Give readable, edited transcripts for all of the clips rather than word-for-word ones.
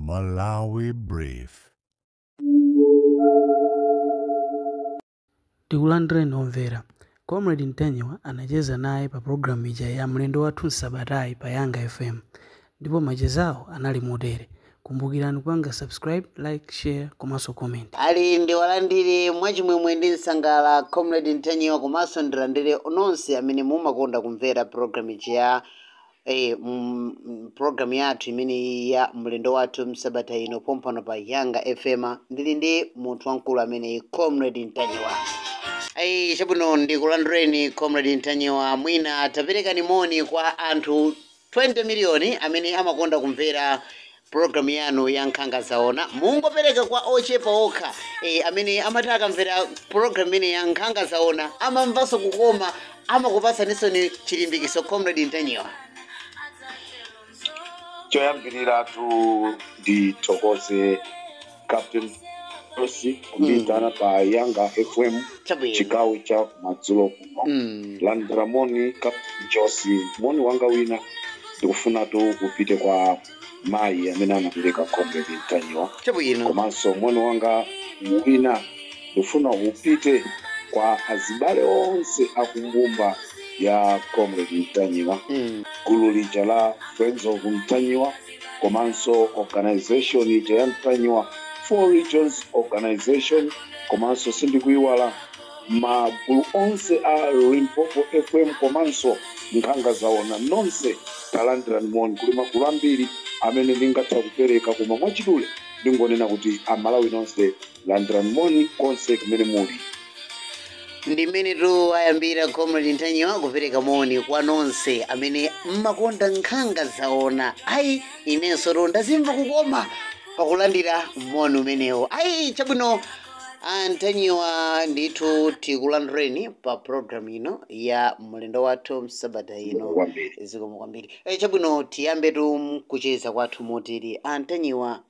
Malawi Brief. Tikulandireni omvera. Comrade Ntanyiwa anacheza naye pa programu ija ya Mlendo Wathu M'sabatayi pa Yanga FM, ndipo machezawo anali motere. Kumbukirani kupanga subscribe, like, share komanso comment. Ali ndiwalandire mwachimwemwe ndi msangala Comrade Ntanyiwa, komanso ndilandire nonse amene mumakonda kumvera program ija program yathu imeneyi ya Mlendo Wathu Msabata ino pompano pa Yanga FM. Ndili ndi munthu wamkulu ameneyi, Comrade Ntanyiwa. Ayi, chabwino, ndikulandireni Comrade Ntanyiwa. Mwina taperekani moni kwa anthu 20 miliyoni amene amakonda kumvera programu yanu ya Nkhanga Zaona. Mungopereka kwa ochepa okha amene amati akamvera programu imene ya Nkhanga Zaona amamvanso kukoma, amakupatsaninso ni chilimbikiso. Comrade Ntanyiwa. Choyambirira ndithokoze Captain Josi kundiyitana pa Yanga FM chigawo cha madzulo kuno. Landira moni, Captain Josi. Moni wanga wina ndikufunatu upite kwa mayi amene anapereka Comrade Ntanyiwa. Komanso moni wanga wina ndikufuna upite kwa azibale onse akumbumba ya Comrade Ntanyiwa, gulu lija la Friends of Ntanyiwa, komanso organization ija ya Ntanyiwa Four Regions Organization, komanso sindikuiwala magulu onse a Limpopo FM komanso Nkhanga Zaona. Nonse talandirani moni. Kuli magulu ambiri amene ndingatha kupereka, koma mwachidule ndingonena kuti Amalawi nonse landirani moni konse kumene muli. Ndimene tu ayambira Comrade Ntanyiwa kupereka moni kwa nonse amene mmakonda Nkhanga Zaona. Ayi, inenso to ndazimva kukoma pakulandira moni umenewo. Ayi, chabwino, Antanyiwa, ndithu tikulandireni pa program ino ya Mlendo Wathu Msabata ino. Kwambiri. Zikomo kwambiri. Chabwino, tiyambe tu kucheza kwathu moteri. Antanyiwa,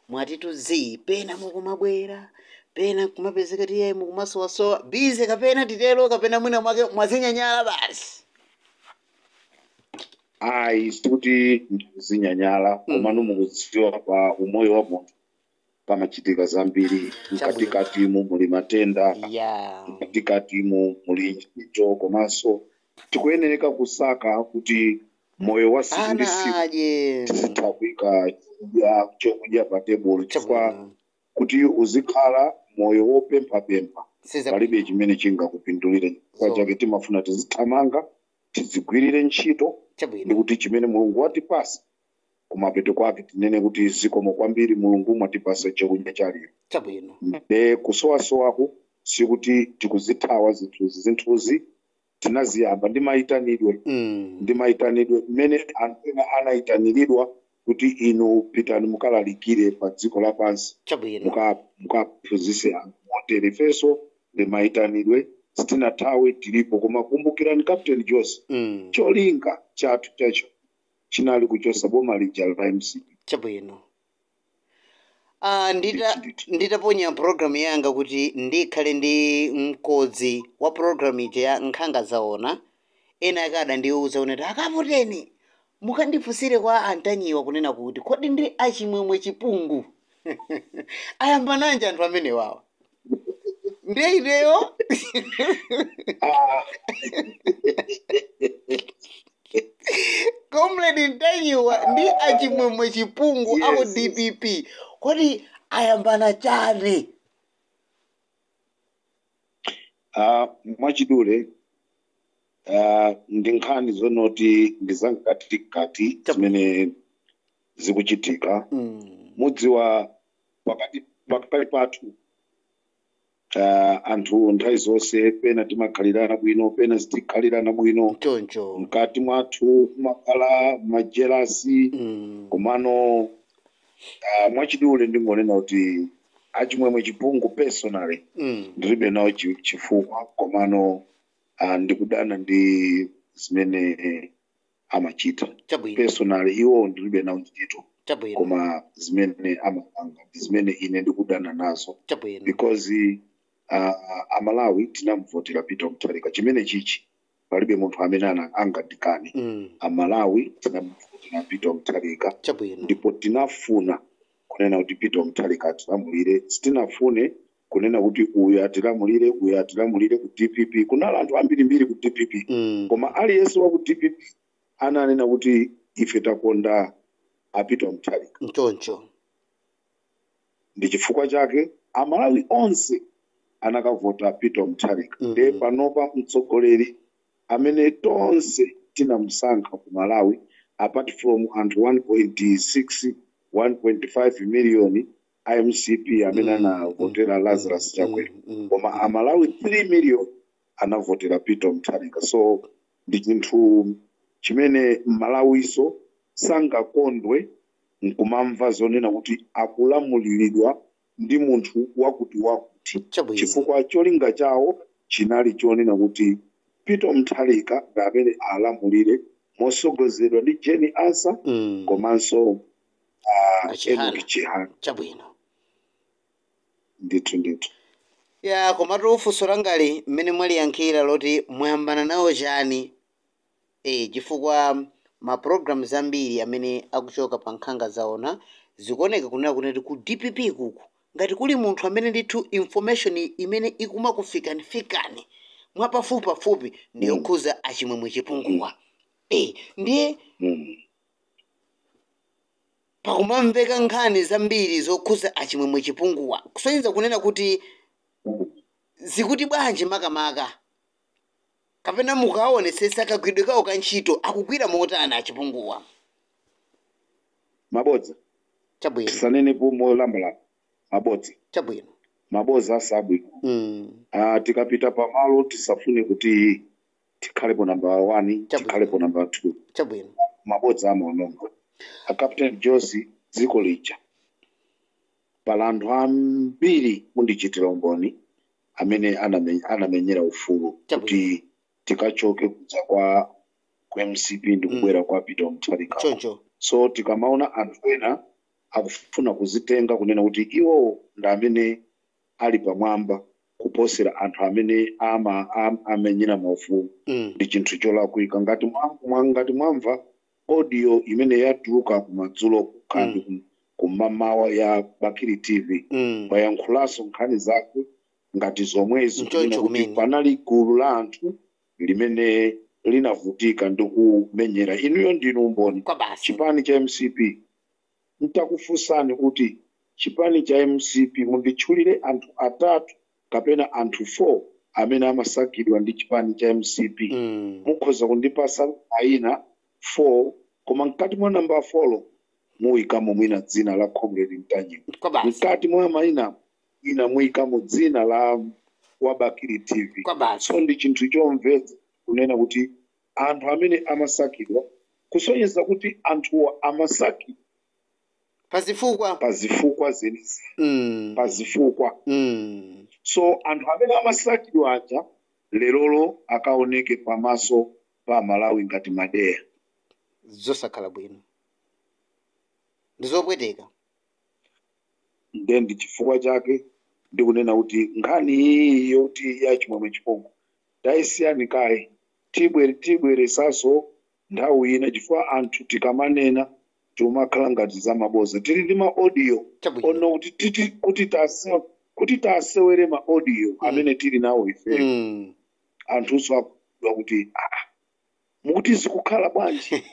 mwatitu zi pena mukumabwera, pena kumapezeka tiye mukumasowasowa, busy kapena titelo, kapena mwina mwake mwazinyanyala basi? Ayi, sikuti ndikuzinyanyala, komano mukudziwa pa umoyo wa munthu pamachitika zambiri. Mkatikatimu muli matenda, mkatikatimu muli ntchito, komanso tikuyenereka kusaka kuti moyo wa siku ndi ana siku adye tizitha kuyika chokudya pa tebulo, chifukwa kuti uzikhala moyo wopemphapempha palibe chimene chingakupindulire. Chifukwa chake timafuna tizithamanga, tizigwirire ntchito ndi kuti chimene Mulungu watipasa, kumapeto kwake tinene kuti zikomo kwambiri Mulungu, mwatipasa chakudya chalero. Nde kusowasowaku sikuti tikuzithawa zinthuzi. Zinthuzi tinaziyamba ndi mayitanidwe, ndi mayitanidwe mmene anthu ena anayitaniridwa kuti inu pitani mukalalikire pa dziko lapansi, mukaphunzitse anthu motere. Ifenso ndi mayitanidwe, sitinathawe, tilipo. Koma kumbukirani, Captain Jose, cholinga chathu chacho chinali kuchosa boma lija la MCP. Chabwino. Ndithu. Nditaponya programu yanga kuti ndikhale ndi mkodzi wa programu ija ya Nkhanga Zaona, ena akada ndiuza kunena, "Akaputeni, mukandifunsire kwa Antanyiwa kunena kuti kodi ndi Achimwemwe Chipungu ayamba nanji anthu amene wawa?" Ndiye ineyo Comrade Ntanyiwa ndi Achimwemwe Chipungu aku DPP, kodi ayambana chani? Mwachidule, ndi nkhani zonoti ndi zamkatikati zimene zikuchitika. Mudziwa pakati pathu anthu nthawi zonse pena timakhalirana bwino, pena sitikhalirana bwino. Mkati mwathu kumakhala ma jealous. Komano mwachidule ndingonena kuti Achimwemwe Chipungu personally ndilibe nawo chifukwa, komano ndikudana ndi zimene amachita. Personally iwo ndilibe nawo ntchito, koma zimene amapanga ndi zimene ine ndikudana nazo, because Amalawi tinamvotera Peter Mutharika. Chimene chichi palibe munthu amene angadikane. Amalawi tinamvotera Peter Mutharika, ndipo tinafuna kunena kuti Peter Mutharika atilamulire. Sitinafune kunena kuti uyu atilamulire, uyu atilamulire. Ku DPP kunali anthu ambirimbiri ku DPP, koma aliyense wa ku DPP ananena kuti ife takonda a Peter Mutharika. Nchoncho. Ndi chifukwa chake Amalawi onse anakavota Peter Mutharika. Ndiye panopa mtsogoleri amene tonse tinamusankha ku Malawi, apart from anthu 1.6, 1.5 million iMCP amene anavotera Lazarus Chakwera, koma Amalawi 3 million anavotera Peter Mutharika. So ndi chinthu chimene Malawiso sangakondwe nkumamva zonena kuti akulamuliridwa ndi munthu wakuti wakuti, chifukwa cholinga chawo chinali chonena kuti Peter Mutharika ndi amene alamulire mosogozedwa ndi Jane Ansah komanso Achihana. Enoch Chihana. Chabwino. Ndithu, ndithu. Ya, komatu funso langali mmene mwaliyankhira loti mwayambana nawo chani, chifukwa ma programs ambiri amene akuchoka pa Nkhanga Zaona zikuoneka kunena kuti ku DPP kuku ngati kuli munthu amene ndithu information imene ikumakufikaниfikani mwapafupipafupi ndiyokhuza achimwemwe Chipunguwa. Ndiye pakumamveka nkhani zambiri zokhuza achimwemwe Chipunguwa, kusonyeza kunena kuti zikuti bwanji makamaka, kapena mukaonetsetsa kagwidwe kawo ka ntchito akugwira motani achipunguwa? Mabodza. Chabwino. Tisanenepo molambalamba, mabodza. Chabwino. Mabodza asabwino. Tikapita pamalo tisafune kuti tikhalepo namba 1, tikhalepo namba 2. Chabwino. Mabodza amaononga. A Captain Jose, dziko lija pala anthu ambiri, mundichitira umboni, amene anamenyera ufulu kuti tikachoke kudza kwa ku MCP ndi kubwera kwa Peter Mutharika. Choncho. So tikamaona anthu ena akufuna kuzitenga kunena kuti iwo ndi amene ali pamwamba kuposera anthu amene amenyera maufulu, ndi chinthu cholakwika. Ngati mwamva audio imene yatuluka kumadzulo kandi kumamawa ya Bakili TV, wayankhulanso nkhani zake ngati zomwezo, Nchoncho kunena kuti kumene. panali gulu la anthu limene linavutika ndi kumenyera. Inuyo ndinu umboni. Kwa basi. Chipani cha MCP, ntakufunsani kuti chipani cha MCP munditchulire anthu atatu kapena anthu 4 amene amasakidwa ndi chipani cha MCP, mukhoza kundipasa mayina 4, koma mkati mwa namba 4 muyikamo mwina dzina la Comrade Mtanyiwa. Kwa basi. Mkati mwa mayina ina muyikamo dzina la Wabakili TV. Kwa basi. So ndi chinthu chomvetsa kunena kuti anthu amene amasakidwa, kusonyeza kuti anthuwo amasakidwa pazifukwa, pazifukwa zenizeni, pazifukwa. So anthu amene amasakidwa aja lerolo akaoneke pamaso pa Malawi ngati madeya. Zosakhala bwino, ndizopweteka. Nde ndi chifukwa chake ndikunena kuti nkhani iyi yoti ya Chimwemwe Chipungu tayisiyani kaye, tibweresanso nthawi ina, chifukwa anthu tikamanena timakhala ngati zamaboza. Tili ndi ma audio ono kuti kuti tasewere ma audio amene tili nawo ife, anthunso akudwa kuti mukuti zikukhala bwanji.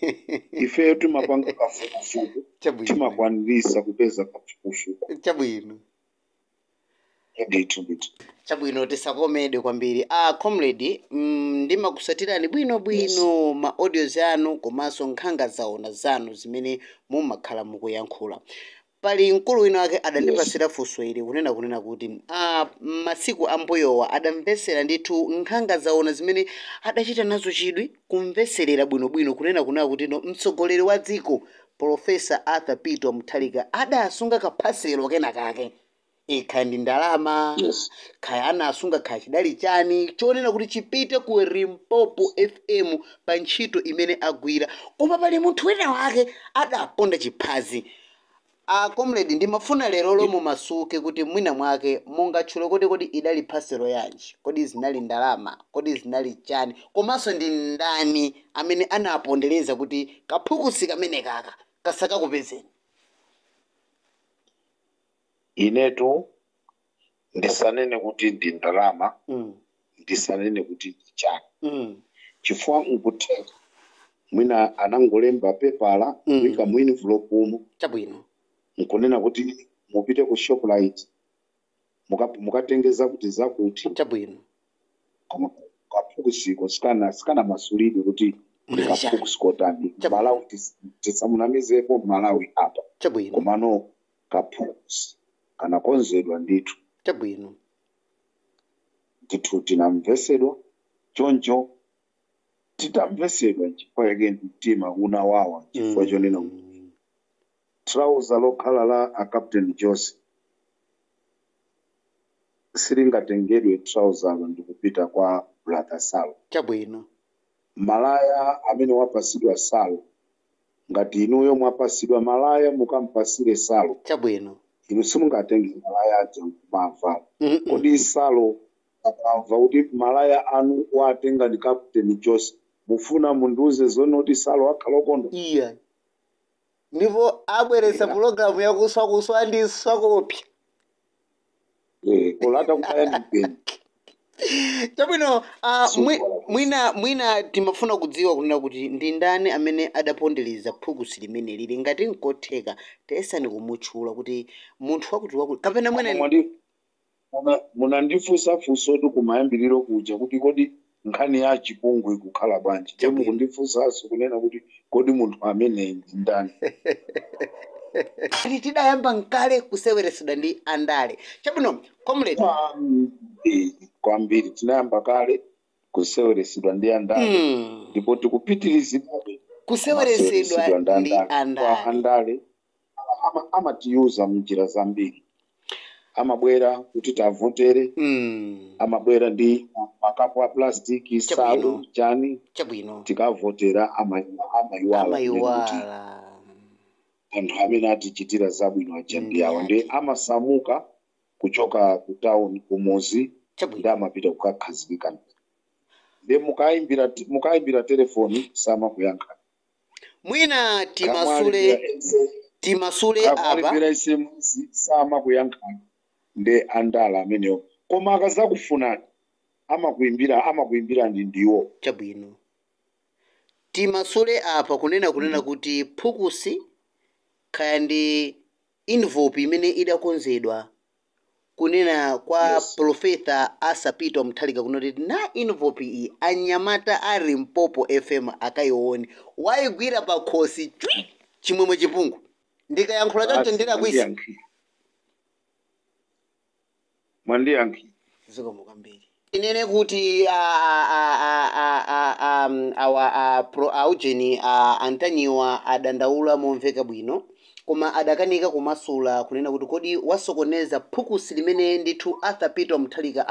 Ifeyo timapanga kafukufuku, timakwanirisa kupeza kafukufuku. Chabwino. Ndithu, ndithu. Chabwino, tisakomedwe kwambiri. Comrade, ndimakusatirani bwino bwino ma audios anu komanso Nkhanga Zaona zanu zimene mumakhala mukuyankhula. Pali mkulu wina wake adandipasira funso ili kunena kuti masiku ambuyowa adamvesera ndithu Nkhanga Zaona zimene adachita nazo chidwi kumveserera bwinobwino kunena kuti no mtsogoleri wa dziko Profesa Arthur Peter Mutharika adasunga kaphaselo kena kake, ikha ndi ndalama, khaya anasunga khaya chidali chani chonena kuti chipite ku Limpopo FM pa ntchito imene agwira, koma pali munthu wina wake adaponda chiphazi. Comrade, ndimafuna lero lomwe masuke kuti mwina mwake mungatchule kuti kodi idali phaselo yanji, kodi zinali ndalama, kodi zinali chani, komanso ndi ndani amene anapondereza kuti kaphukusi kamene kaka kasakakupezeni? Inetu ndisanene kuti ndi ndalama, ndisanene kuti ndi chani, chifukwa nkutheka mwina anangolemba pepala kuyika mu envelope umo, nkunena kuti mupite ku Shoprite mukatenge zakuti zakuti. Koma kaphukusiko sikana masulidwe kuti ndikaphukusi kotani. Malawi tisamunamizepo Malawi apa. Komano kaphukusi kanakonzedwa ndithu. Ndithu tinamvesedwa choncho, titamvesedwa nchifukwa chake mtima unawawa, chifukwa chonena kuti trouser lokhala la a Captain Jose silingatengedwe trouser ndikupita kwa Brother Salo. Malaya amene wapasidwa Salo, ngati inuyo mwapasidwa malaya mukampasire Salo, inu simungatenge malaya aja nkumavala. Kodi Salo akamva kuti malaya anu watenga ndi Captain Jose, mufuna mundiuze zoona kuti Salo akhala okondwa? Iya, ndipo abweresa pulogalamu yakuswa kuswa ndi swakopya. Kolata kubaya ndi mpeni. Chabwino. Mwina timafuna kudziwa kunena kuti ndi ndani amene adapondereza phukusi limene lili. Ngati nkotheka, tayesani kumutchula kuti munthu wakuti wakuti kapena mwina. Munandifunsa funso kumayambiriro kuja kuti kodi nkhani ya chipungu ikukhala bwanji? Ndiye mukundifunsanso kunena kuti kodi munthu ameneyi ndi ndani? Ati tidayamba nkale kuseweresedwa ndi andale. Chabwino, comrade. Kwambiri, kwambiri. Tinayamba kale kuseweresedwa ndi andale, ndipo tikupitirizirabe kuseweresedwa kumaseweresedwa ndi ndi andale. Kwa andale. Andale amatiyuza mnjira zambiri. Amabwera kuti tavotere, amabwera ndi makapu a plastic, salu, chani, tikavotera, amayiwala kunena kuti amayiwala anthu amene atichitira zabwino aja ndi ndi awa. Ndi ati amasamuka kuchoka ku town, kumuzi, ndi amapita kukakhazikika. Ndi mukayimbira telefoni samakuyankha. Mwina timasule Kamwalipira timasule apa. Kamwalipira SMS samakuyankha. Ndi andala amenewo. Koma akazakufunani amakuimbira, amakuimbirani ndiwo. Chabwino, timasule apa kunena kuti phukusi kaya ndi envelope imene idakonzedwa kunena kwa Profesa Asapita Mutharika kunoti na envelope iyi anyamata a Limpopo FM akayione, wayigwira pa khosi chwi Chimwemwe Chipungu. Ndikayankhula choncho Basi. Ndilakwisa? Mwandiyankhira, mwandiyankhira. Zikomo kwambiri. Inene kuti awa pro aujeni Antanyiwa adandaula momveka bwino, koma adakanika kumasula kunena kuti kodi wasokoneza phukusi limene ndithu Arthur Peter Mutharika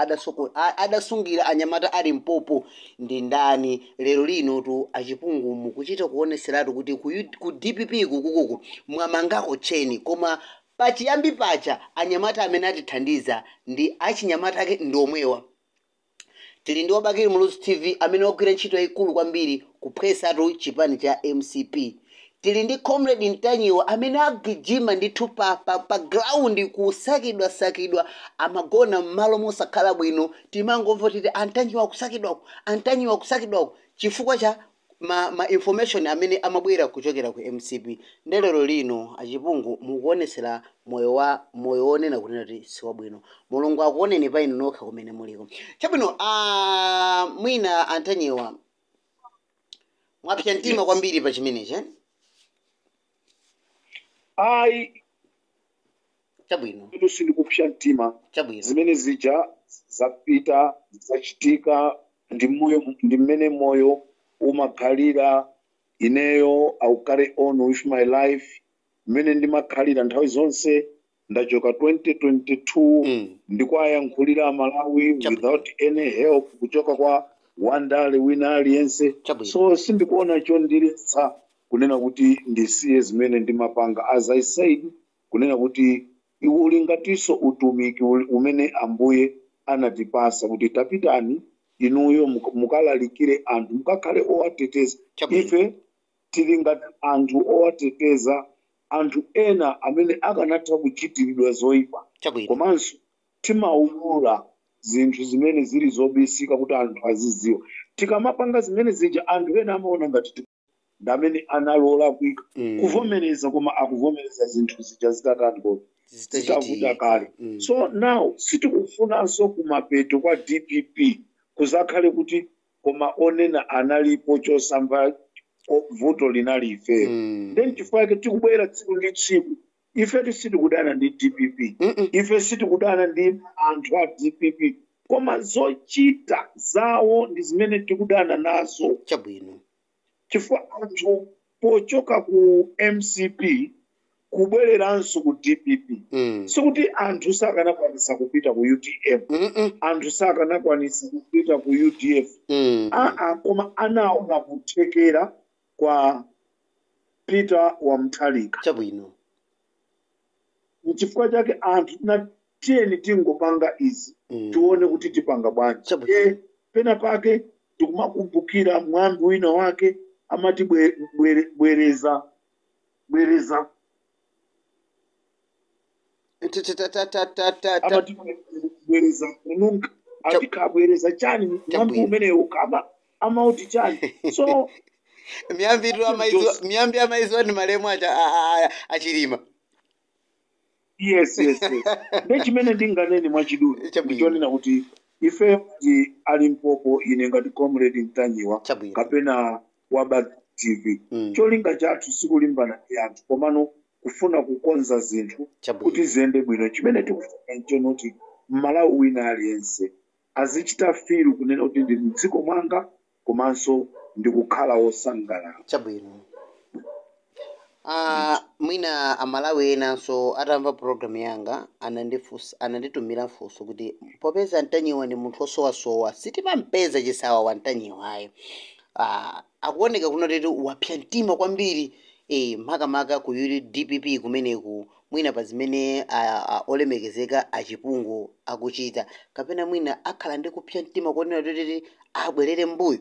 adasungira anyamata ali Limpopo ndi ndani. Lero lino tu achipungu mukuchita kuoneseratu kuti ku DPP kukukuku mwamangako cheni, koma pachiyambi pacha anyamata amene atithandiza ndi achinyamata ake ndi omwewa. Tili ndi Wabakili Muluzi TV amene wagwira ntchito yayikulu kwambiri kuphwesatu chipani cha MCP. Tili ndi Comrade Ntanyiwa amene agijima ndithu pa ground, kusakidwa sakidwa, amagona m'malo mosakhala bwino. Timangomva titi Antanyiwa akusakidwaku, Antanyiwa akusakidwaku, chifukwa cha ma information amene amabwera kuchokera ku MCP. Ndelero lino achipungu mukuonesera moyo wa moyo wonena kunena kuti siwabwino. Mulungu akuoneni pa inu nokha kumene muliko. Chabwino. Mwina Antanyiwa mwapsa mtima kwambiri pa chimenechi, eh? Ayi. Chabwino. Sindikupsa mtima. Chabwino. Zimene zija zapita, zachitika, ndi moyo, ndi mmene moyo umakhalira. Ineyo I will carry on with my life mmene ndimakhalira nthawi zonse. Ndachoka 2022, ndikwayankhulira Malawi without any help kuchoka kwa wandale wina aliyense. So sindikuona chondiletsa kunena kuti ndisiye zimene ndimapanga. As I said, kunena kuti iwe uli ngatinso utumiki umene Ambuye anatipasa kuti tapitani inuyo mukalalikire anthu, mukakhale owateteza. Ife tili ngati anthu owateteza. anthu ena amene akanatha kuchitiridwa zoyipa. Chabwino. Komanso timaulula zinthu zimene zili zobisika kuti anthu aziziwa. Tikamapanga zimene zija, anthu ena amaona ngati ndi amene analola kuika kuvomereza, koma akuvomereza zinthu zija zitatani kodi? Zitavuta Zitachitika. kale. So now sitikufunanso kumapeto kwa DPP kuzakhale kuti koma onena analipo, chosamva vuto linali ifeyo. Then chifukwa chake tikubwera tsiku ndi tsiku. Ifetu sitikudana ndi DPP. Ife sitikudana ndi anthu a DPP, koma zochita zawo ndi zimene tikudana nazo. Chabwino. Chifukwa anthu pochoka ku MCP kubwereranso ku DPP, sikuti anthu sakanakwanisa kupita ku UTM, anthu sakanakwanisa kupita ku UDF, aa, koma anaona kuthekera kwa Peter Wamthalika. Chabwino. Nchifukwa chake anthu tiyeni tingopanga izi, tione kuti tipanga bwanji. Chabwino. Pena pake tikumakumbukira mwambi wina wake amati bwereza bwereza, amati bwereza kununka, atikabwereza chani mwambi umenewo kama amauti chani? So Miyambi tu amaiziwa, miyambi amaiziwa ni malemu acha achilima. Yes, ndi chimene ndinganene mwachidule ndichonena kuti ife ndi alimpopo, ine ngati Comrade Mtanyiwa kapena waba TV, cholinga chathu sikulimbana ndi anthu, komano kufuna kukonza zinthu kuti ziyende bwino. Chimene tikufuna nchonoti Mmalawi wina aliyense azichita feel kunena kuti ndili mdziko mwanga komanso ndikukhala wosangalala. Chabwino. Mwina Amalawi enanso atamva program yanga ananditumira funso kuti popeza Mtanyiwa ndi munthu osowasowa, sitimampeza chisawa wa Mtanyiwayo, akuoneka kuno titi wapsa mtima kwambiri, makamaka ku DPP kumeneku, mwina pa zimene olemekezeka achipungu akuchita, kapena mwina akhala ndi kupsa mtima konena titi abwerere mbuyo,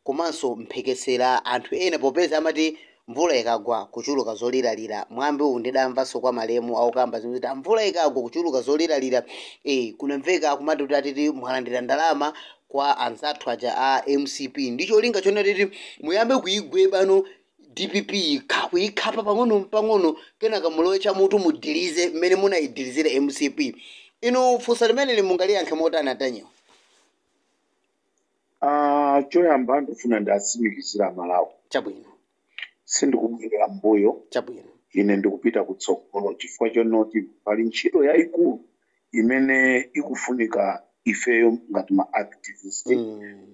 komanso mphekesera anthu ena, popeza amati mvula ikagwa kuchuluka zoliralira. Mwambi uwu ndidamvanso kwa malemu aukamba zimene kuti mvula ikagwa kuchuluka zoliralira. Kunamveka akumati kuti atiti mwalandira ndalama kwa anzathu aja a MCP ndi cholinga chonena titi muyambe kuigwebano DPP, kuyikhapa pang'ono pang'ono, kenaka mulowe chamutu mudilize mmene munayidilizira MCP. Inu funso limene mungaliyankhe motani, Atanyiwa? Choyamba ndifuna ndiatsimikizira Amalawi, sindikubwerera mbuyo. Ine ndikupita kutsogolo chifukwa chonoti pali ntchito yayikulu imene ikufunika ifeyo ngati ma activist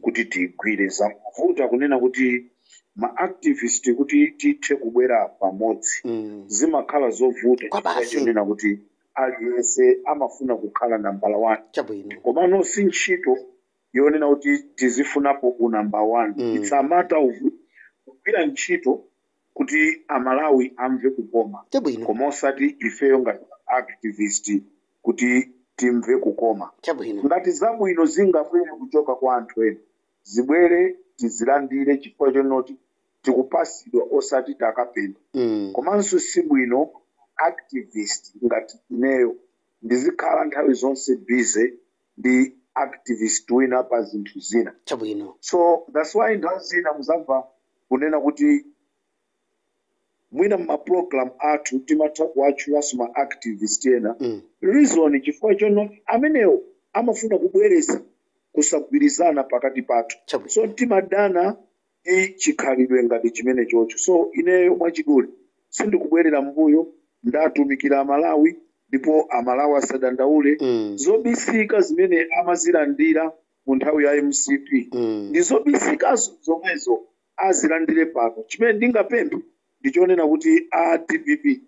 kuti tigwire. Zakuvuta kunena kuti ma activist kuti tithe kubwera pamodzi, zimakhala zovuta Kwa chifukwa basi. chonena kuti aliyense amafuna kukhala nambala 1. Komano si ntchito yonena kuti tizifunapo unamba 1. It's a matter of kugwira ntchito kuti Amalawi amve kukoma, koma osati ifeyo ngati activist kuti timve kukoma. Ngati zabwino zingabwere kuchoka kwa anthu ena, zibwere tizilandire chifukwa chonoti tikupasidwa, osati takapenda. Komanso si bwino activist ngati ineyo ndizikhala nthawi zonse busy ndi activist wina pa zinthu zina. So that's why nthawi zina muzamva kunena kuti mwina mmaprogram athu timatha kuwatchulanso ma activist ena. Reason chifukwa chono amenewo amafuna kubwereza kusagwirizana pakati pathu. So timadana ndi chikhalidwe ngati chimene chocho. So ineyo mwachidule sindikubwerera mbuyo, ndatumikira Amalawi, ndipo Amalawi asadandaule. Zobisika zimene amazilandira mu nthawi ya MCP ndi zobisikazo zomwezo azilandire pano. Chimene ndingapemphe ndichonena kuti a DPP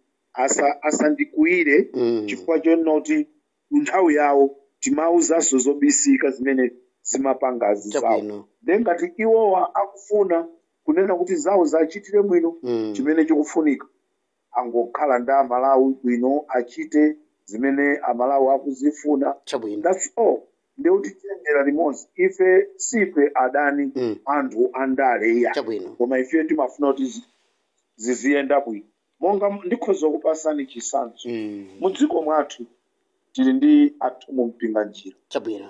asandikwiyire chifukwa chonena kuti mu nthawi yawo timawuzanso zobisika zimene zimapangazi zawo. Then ngati iwowa akufuna kunena kuti zawo zachitire bwino, chimene chikufunika angokhala ndi Amalawi bwino, achite zimene Amalawi akuzifuna. That's all. Ndekuti tiyendera limodzi. Ife sife adani anthu andale iya, koma ife timafuna kuti ziziyenda bwino. Monga ndikhoza kupasani chitsanzo, mu dziko mwathu tili ndi athu Mpinganjira Chabwino.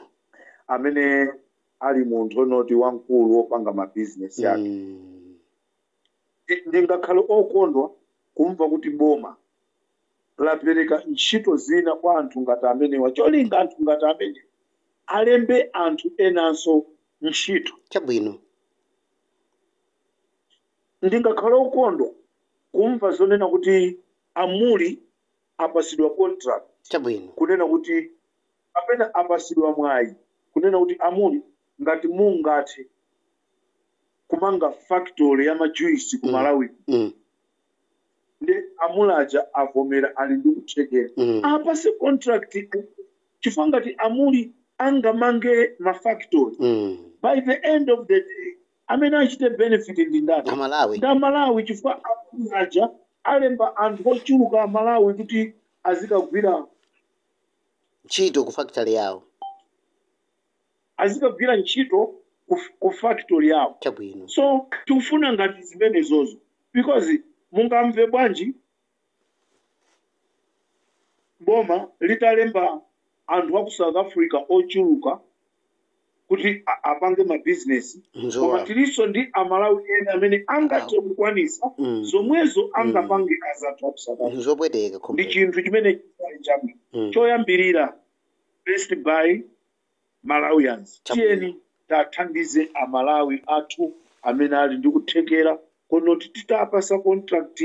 amene ali munthu onoti wamkulu wopanga mabizinesi ake. Ndingakhale okondwa kumva kuti boma lapereka ntchito zina kwa anthu ngati amenewa, cholinga anthu ngati amenewa alembe anthu enanso ntchito. Chabwino. Ndingakhale okondwa kumva zonena kuti amuli apasidwa contract, Chabwino. kunena kuti kapena apasidwa mwayi, kunena kuti amuli, ngati mungathe kumanga factory ya majuice ku Malawi, ndi amulaja avomera, ali ndi kuthekera, apase contract, chifukwa ngati amuli angamange mafactory, by the end of the day amene achite benefit ndi ndani? Amalawi. Ndi Amalawi, chifukwa amuli aja alemba anthu ochuluka Amalawi kuti azikagwira ntchito ku factory yawo. Azikagwira ntchito ku factory yawo. Chabwino. So tikufuna ngati zimenezozo, because mungamve bwanji boma litalemba anthu aku South Africa ochuluka kuti apange mabizinesi, koma Nzowa. tilinso ndi Amalawi ena amene angathe kukwanisa zomwezo angapange azathu aku South Africa? Nzopweteka. Ndi Comrade. chinthu chimene chali chabwino. Choyambirira, best buy Malawians. Chabwino. Tiyeni tathandize Amalawi athu amene ali ndi kuthekera konoti titapasa contract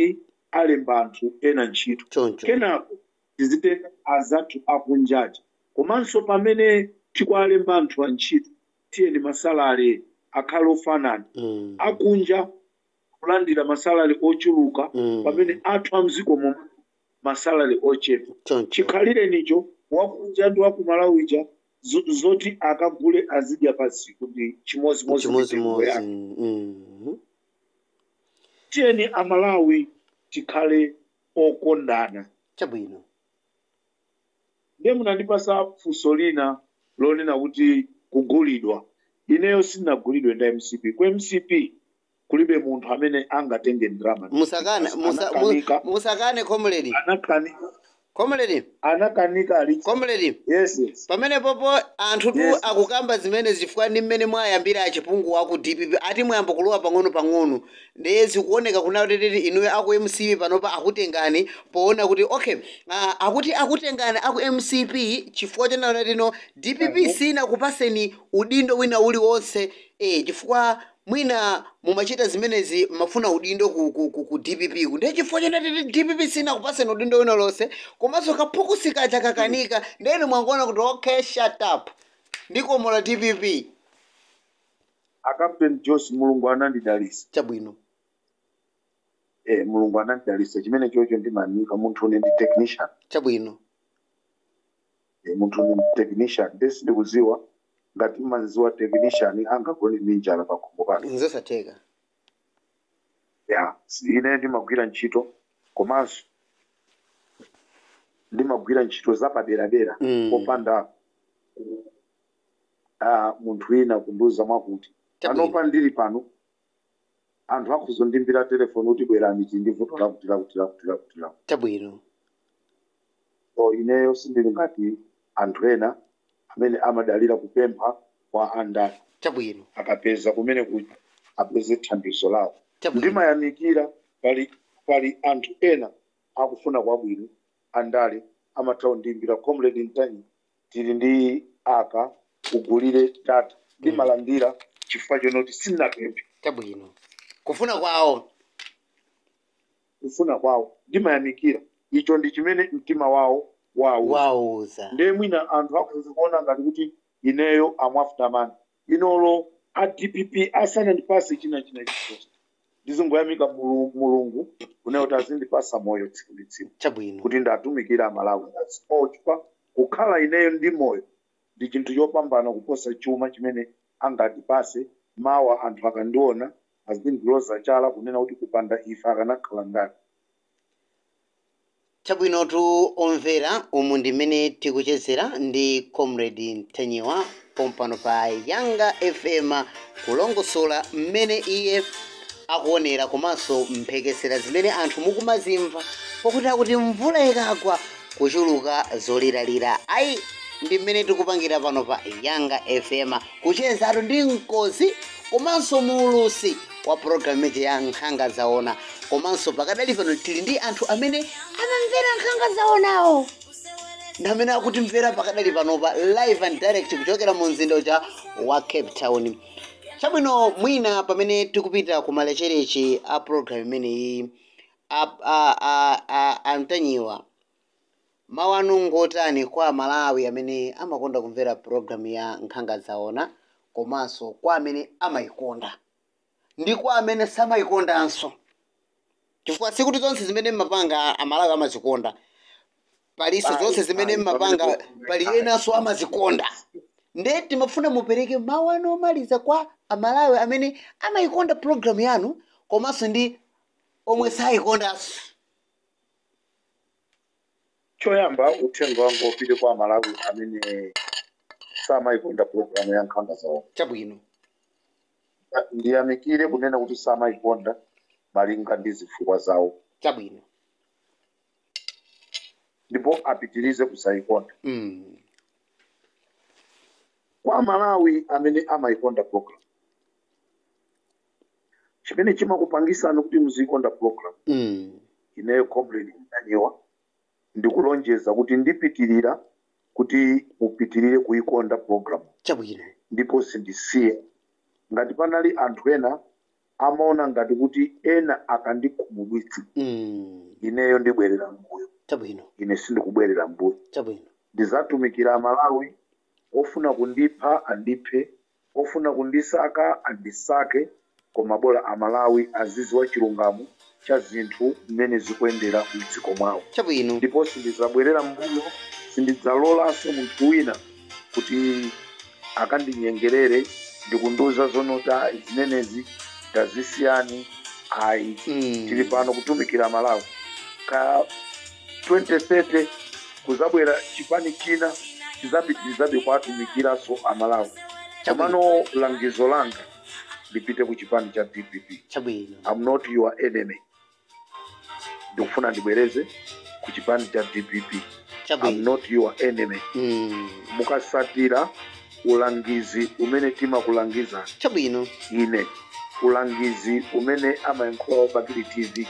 alemba anthu ena ntchito. Choncho. Kenako tizitenga azathu akunjaja. Komanso pamene tikualemba anthu antchito, tiyeni masalale akhale ofanana. Akunja kulandira masalale ochuluka, pamene athu amdziko momwe masalale ochepa. Choncho. Chikhalirenicho wakunja ndi wakumalawija zoti akagule azidya pa tsiku ndi chimozimozi mitengo Chimozimozi. yake. Tiyeni Amalawi tikhale okondana. Chabwino. Ndiye munandipasa funso lina lonena kuti kugulidwa. Ineyo sindinagulidwe nda MCP. Ku MCP kulibe munthu amene angatenge ndalama. Musakane Anakanika. Musakane, comrade. Anakanika. Comrade. Anakanika ali. Comrade. Yes. Pamene popo anthu tu akukamba zimene zifukwa ndi mmene mwayambira achipungu waku DPP, ati mwayamba kulowa pang'ono pang'ono, ndiye zikuoneka kuna kuti inuyo aku MCP panopa akutengani poona kuti okay, akuti akutengani aku MCP chifukwa chonena tino DPP sina kupaseni udindo wina uliwonse, chifukwa mwina mumachita zimenezi mafuna udindo ku DPP ku, ndiye chifukwa chonena DPP sina kupaseni udindo wina lonse, komanso kaphukusi kacha kakanika, ndeni mwangoona kuti okay, shut up, ndikomola DPP. A Captain Jose, Mulungu anandidalisa. Chabwino. Mulungu anandidalisa, chimene chocho ndimanika munthu une ndi technician. Chabwino. Munthu une ndi technician, ndesi ndikuziwa ngati mmaziwa technician angagone ndi njala pakhomo pake. Nzosatheka. Ya, ine ndimagwira ntchito, komanso ndimagwira ntchito zapaderadera popanda munthu wina kundiuza mwakuti. Chabwino. Panopa ndili pano, anthu akuzondimbira telefoni kuti bwerani, tili ndi vuto lakuti lakuti lakuti lakuti lakuti. Chabwino. So ineyo sindili ngati anthu ena amene amadalira kupempha kwa andani. Chabwino. Akapeza kumene kuti apeze thandizo lawo. Chabwino. Ndimayamikira pali anthu ena akufuna kwabwino, andale amatha kundiimbira, "Comrade Ntanyi, tili ndi aka, ugulire data." Ndimalandira chifukwa chonoti sindinapemphe. Chabwino, kufuna kwawo. Kufuna kwawo, ndimayamikira icho ndi chimene mtima wawo wawo wauza. Ndiye mwina anthu akhoza kuona ngati kuti ineyo am after money. Inolo a DPP asanandipase china china chilichonse, ndizingoyamika Mulungu kunayo kuti azindipasa moyo tsiku ndi tsiku Chabwino. kuti ndatumikira Amalawi. That's all, chifukwa kukhala ineyo ndi moyo ndi chinthu chopambana kuposa chuma chimene angandipase. Mawa anthu akandiona azindiloza chala kunena kuti kupanda ife akanakhala ndani? Chabwinotu omvera, umu ndi mmene tikuchezera ndi Comrade Ntanyiwa pompano pa Yanga FM, kulongosola mmene iye akuonera komanso mphekesera zimene anthu mukumazimva, pakuti akuti mvula ikagwa kuchuluka zoliralira. Ayi, ndi mmene tikupangira pano pa Yanga FM, kuchezatu ndi mkozi komanso muulusi wa programu ija ya Nkhanga Zaona. Komanso pakadali pano tili ndi anthu amene amamvera Nkhanga Zaonawo ndi amene akutimvera pakadali panopa live and direct kuchokera mu mzinda uja wa Cape Town. Chabwino, mwina pamene tikupita ku malechereche a program imeneyi, a Mtanyiwa, mawu anu ngotani kwa Malawi amene amakonda kumvera program ya Nkhanga Zaona, komanso kwa amene amayikonda ndi kwa amene samayikondanso? Chifukwa sikuti zonse zimene mmapanga Amalawi amazikonda, palinso zonse zimene mmapanga pali enanso amazikonda. Nde timafuna mupereke mawu anu omaliza kwa Amalawi amene amayikonda program yanu komanso ndi omwe sayikondanso. Choyamba, uthenga wanga upite kwa Amalawi amene samayikonda program ya Nkhanga Zaona. Chabwino. Ndiyamikire kunena kuti samayikonda malinga ndi zifukwa zawo. Chabwino. Ndipo apitirize kusayikonda. Kwa Malawi amene amayikonda program, chimene chimakupangisani kuti muziyikonda program, ineyo Comrade Mtanyiwa ndikulonjeza kuti ndipitirira kuti mupitirire kuyikonda program. Chabwino. Ndipo sindisiya. Ngati panali anthu ena amaona ngati kuti ena akandikhumudwitsa, ineyo ndibwerera mbuyo. Chabwino. Ine sindikubwerera mbuyo. Chabwino. Ndizatumikira Amalawi. Ofuna kundipha andiphe, ofuna kundisaka andisake, koma bola Amalawi aziziwa chilungamo cha zinthu mmene zikuyendera mdziko mwawo. Chabwino. Ndipo sindizabwerera mbuyo, sindidzalolanso munthu wina kuti akandinyengerere ndikundiuza zonota zimenezi tazisiyani, ayi. Tili pano kutumikira Malawi. Ka 2030 kuzabwera chipani china, chizapitirizabe kwatumikiranso Amalawi. Komano langizo langa lipite ku chipani cha DPP. Chabwino. I'm not your enemy. Ndikufuna ndibwereze, ku chipani cha DPP, I'm not your enemy. Mukasatira ulangizi umene timakulangiza, ine ulangizi umene amayankhula Bakili TV,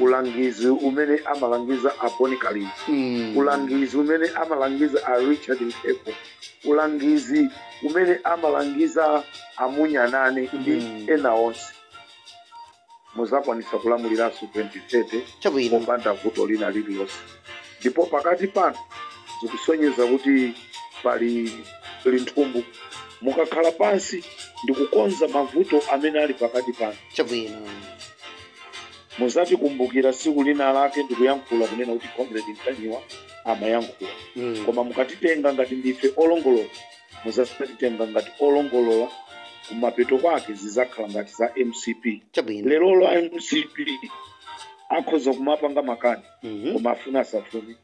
ulangizi umene amalangiza a Boni Kalindo, ulangizi umene amalangiza a Richard Mphepo, ulangizi umene amalangiza amunyanane ndi ena onse, muzakwanisa kulamuliranso 2030 popanda vuto lina lililonse. Ndipo pakati pano zikusonyeza kuti pali linthumbu. Mukakhala pansi ndikukonza mavuto amene ali pakati pano, muzatikumbukira tsiku lina lake ndikuyankhula kunena kuti Comrade Mtanyiwa amayankhula. Koma mukatitenga ngati ndife olongolola, muzatitenga ngati olongolola, kumapeto kwake zizakhala ngati za MCP. Lerolo a MCP akhoza kumapanga makani, koma afuna asafune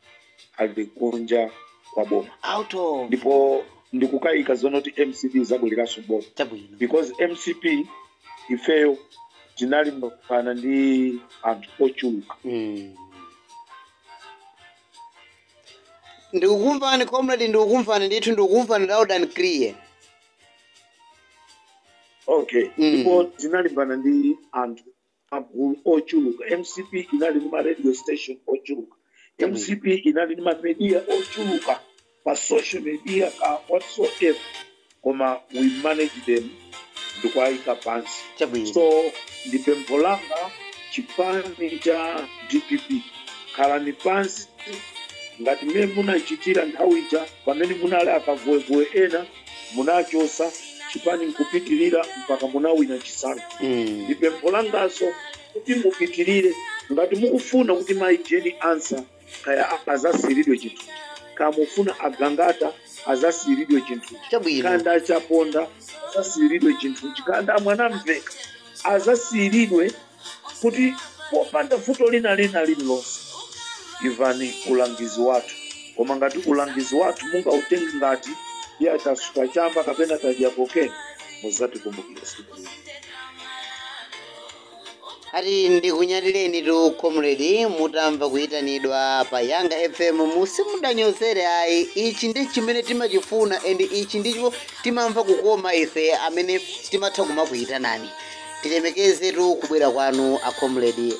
ali kunja kwa boma. Out of. Ndipo ndikukayika zonoti MCP zabwereranso boma, because MCP ifeyo tinalimbana ndi anthu ochuluka. Ndikukumvani comrade, ndikukumvani ndithu, ndikukumvani loud and clear. Okay. Ndipo tinalimbana ndi anthu magulu ochuluka. MCP inali ndi ma radio station ochuluka, MCP inali ndi ma media ochuluka pa social media ka whatsoever, koma we manage them ndikuayika pansi. So ndi pempho langa, chipani cha DPP, khalani pansi ngati mmene munachitira nthawi ija pamene munali akavuwevuwe ena, munachosa chipani nkupitirira mpaka munawina chisankho. Ndi pempho langaso kuti mupitirire. Ngati mukufuna kuti mayi Jane Ansah kaya azasiyiridwe chinthu, kamufuna agangata azasiyiridwe chinthu, kanda achaponda azasiyiridwe chinthuchi, kanda mwanamveka azasiyiridwe, kuti popanda vuto lina lina lililonse, imvani ulangizi wathu. Koma ngati ulangizi wathu mungautenge ngati iye atasuka chamba kapena tadya kokeni, muzatikumbukira siku lina. Ati ndikunyadireni tu comrade, mutamva kuyitanidwa pa Yanga FM musimudanyozere ayi. Ichi ndi chimene timachifuna and ichi ndicho timamva kukoma ife amene timatha kumakuyitanani. Tilemekeze tu kubwera kwanu a comrade